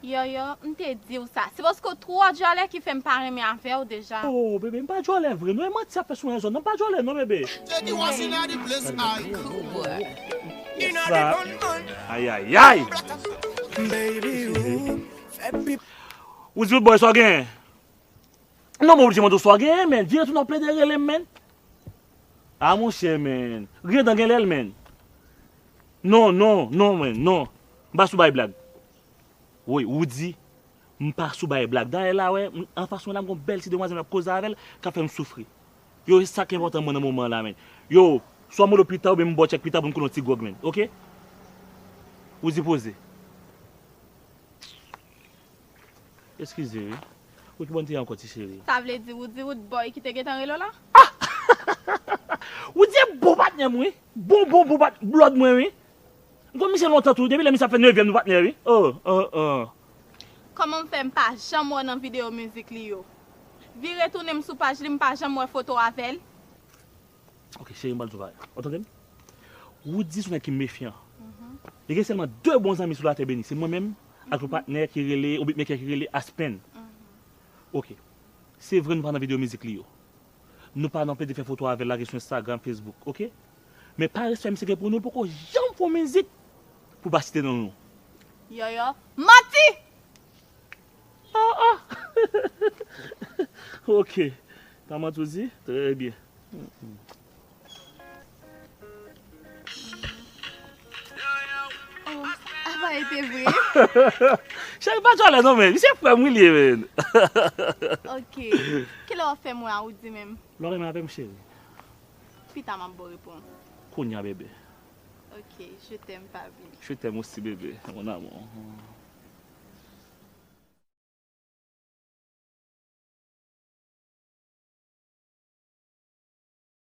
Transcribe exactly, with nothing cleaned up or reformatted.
Yoyo, m te di w sa. Se paske w twò djòlè ki fè m pa renmen avè w deja. Oh, bebe, m pa djòlè vre non, e manti ap fè sou rezo, non, m pa djòlè non, bebe. Sa. Ayayay. Ou di boy sa w genyen? Non, mwen oblije mande w sa w genyen, men. Vire tounen w plede rele m, men. A, monchè, men. Griyen dan gen lè l, men. Non, non, non, men, non. M pa sou bay blag. Woy, ou di, m pa sou bay blag. Dayè la, wè, m, anfas mwen la, m gon bèl ti demwazèl m ap koze avè l, k ap fè m soufri. Yo, e sa k enpòtan mwen nan moman la, men. Yo, swa m rele w pita, oubyen m ba w tchèk pita pou n koule yon ti gwòg, men. Oke? Ou di poze. Eskize wi. Ou ki bò n te ye ankò, ti cheri? Sa vle di ou di ou t boy ki te gentan rele w la? Ou di e bon patnè m wi. Bon, bon, bon pat, blòd mwen wi. M konn misye lontan tou, depi lè misye ap fè nevyèm nou patnè wi. Oh, oh, oh. Kòman m fè m pa janm wè w nan videyo mizik li yo? Vire tounen m sou paj li, m pa janm wè foto w avè l. Ok, cheri, m pral di w bagay. Ou tande m? Woody se yon nèg ki mefyan. Li gen sèlman de bon zanmi sou latè beni. Se mwen menm ak yon patnè ki rele, yon beatmaker ki rele Aspen. Ok. Se vre nou pa nan videyo mizik li yo. Nou pa nan plede fè foto avè l lage sou Instagram, Facebook, ok? Men pa respè misye gen pou nou, l poko janm fè yon mizik pou pa site non nou. Yoyo. Manti! Ah, ah. Ok. Pa manti w di? Trè byen. Oh, apa e te vre? Cheri, pa djòlè non, men. Misye frè m wi li ye, men. Ok. Kilè w ap fè m wè a ou di menm? Lè w renmen avè m, cheri. Pita m ap ba w repons. Kounye a, bebe. Ok, je t'aime, papi. Je t'aime aussi, bebe, mon amour.